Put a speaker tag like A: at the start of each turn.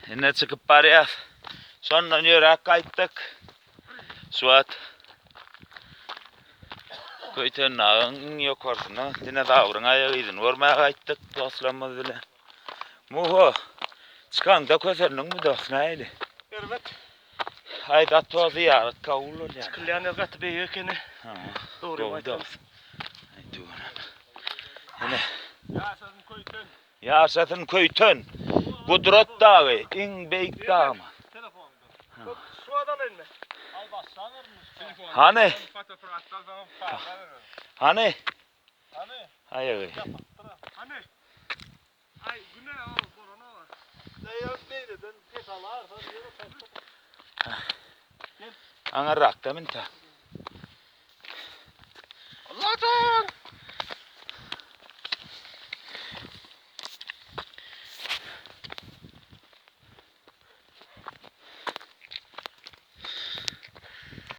A: Ine çykyp barýas. Şondan ýöräp gaýtdyk. Şu wagt Köýtendagyň iň ýokarsyna dinozawryň aýak yzyny görmäge gaýtdyk dostlarymyz bilen. Muho, çykaňda kösendiňmi dost nähili?
B: Erbet.
A: Aý zato zyýarat kabul bolýar.
B: Çykylýan ýer gaty beýik ekeni.
A: Ha.
B: Dogry
A: Gowy
B: aýtsaň.
A: dost. Aý tüweleme. Ine.
B: Ýaşasyn Köýten.
A: Ýaşasyn Köýten. Gudrat dagy, iň beýik dagmy?
B: Telefonda. Şu wagt alaýynmy? Al başlabermi?
A: Hany?
B: Fotoapparatdan soň parlaberer.
A: Hany?
B: Hany?
A: Aýagy.
B: Hany? Aý, güne o bolana. Daýan beýleden pes alarsan ýere çarpyp.
A: Aňyrrakda minta.
B: Allah!